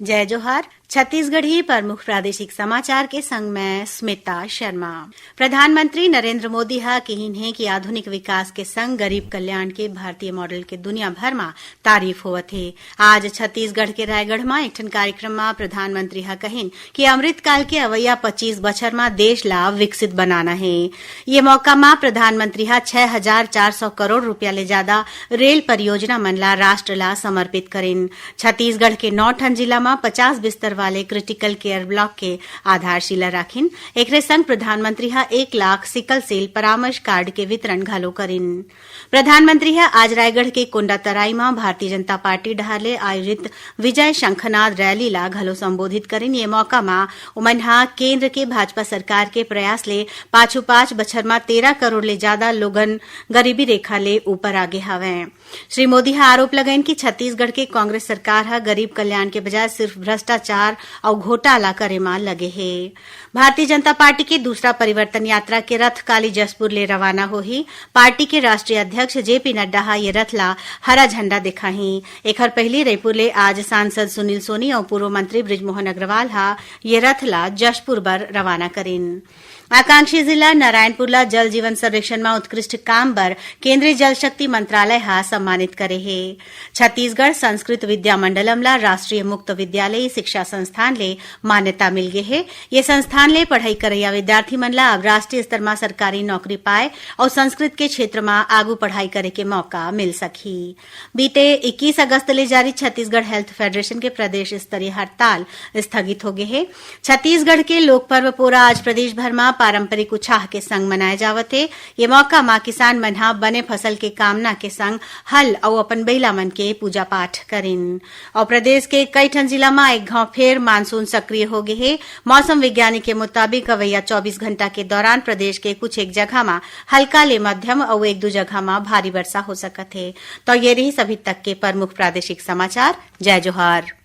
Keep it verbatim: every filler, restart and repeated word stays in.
जय जोहार। छत्तीसगढ़ी प्रमुख प्रादेशिक समाचार के संग मैं स्मिता शर्मा। प्रधानमंत्री नरेंद्र मोदी ह किहिन हे कि आधुनिक विकास के संग गरीब कल्याण के भारतीय मॉडल के दुनिया भर म तारीफ होवत हे। आज छत्तीसगढ़ के रायगढ़ म एक ठन कार्यक्रम म प्रधानमंत्री ह कहिन कि अमृतकाल के अवइया पच्चीस बछर म देश ला विकसित बनाना हे। ये मौका म प्रधानमंत्री ह छह हजार चार सौ करोड़ रुपया ले जादा रेल परियोजना मन ला राष्ट्र ला समर्पित करिन। छत्तीसगढ़ के नौ ठन जिला म पचास बिस्तर वाले क्रिटिकल केयर ब्लॉक के आधारशिला राखिन। एकरे संग प्रधानमंत्री ह एक लाख सिकल सेल परामर्श कार्ड के वितरण घलो करिन। प्रधानमंत्री ह आज रायगढ़ के कोंडातराई म भारतीय जनता पार्टी डहार ले आयोजित विजय शंखनाद रैली ला घलो संबोधित करिन। ये मौका म उमन ह केंद्र के भाजपा सरकार के प्रयास ले पाछू पांच बछर म तेरह करोड़ ले जादा लोगन गरीबी रेखा ले ऊपर आगे हवंय। श्री मोदी ह आरोप लगाइन कि छत्तीसगढ़ के कांग्रेस सरकार ह गरीब कल्याण के बजाय सिर्फ भ्रष्टाचार अउ घोटाला करे म लगे हे। भारतीय जनता पार्टी के दूसरा परिवर्तन यात्रा के रथ काली जशपुर ले रवाना होही। पार्टी के राष्ट्रीय अध्यक्ष जेपी नड्डा ह ये रथ ला हरा झंडा दिखाही। एखर पहिली रईपुर ले आज सांसद सुनील सोनी अउ पूर्व मंत्री बृजमोहन अग्रवाल ह ये रथ ला जशपुर बर रवाना करिन। आकांक्षी जिला नारायणपुर ला जल जीवन सर्वेक्षण म उत्कृष्ट काम बर केंद्रीय जल शक्ति मंत्रालय ह सम्मानित करे हे। छत्तीसगढ़ संस्कृत विद्या मंडलम ला राष्ट्रीय मुक्त विद्यालयी शिक्षा संस्थान ले मान्यता मिल गे हे। ये संस्थान ले पढ़ई करइया विद्यार्थी मन ला अब राष्ट्रीय स्तर म सरकारी नौकरी पाए अउ संस्कृत के क्षेत्र म आगू पढ़ाई करे के मौका मिल सकही। बीते इक्कीस अगस्त ले जारी छत्तीसगढ़ हेल्थ फेडरेशन के प्रदेश स्तरीय हड़ताल स्थगित हो गे हे। छत्तीसगढ़ के लोक पर्व पोरा आज प्रदेश भर म पारंपरिक उछाह के संग मनाए जावत हे। ये मौका म किसान मन ह बने फसल के कामना के संग हल अउ अपन बइला मन के पूजा पाठ करिन। अउ प्रदेश के कई ठन जिला म एक घांव फेर मानसून सक्रिय हो गे हे। मौसम विज्ञानी के मुताबिक अवइया चौबीस घंटा के दौरान प्रदेश के कुछ एक जगह म हल्का ले मध्यम अउ एक दू जगह म भारी वर्षा हो सकत हे। तो ये रहिस अभी तक के प्रमुख प्रादेशिक समाचार। जय जोहार।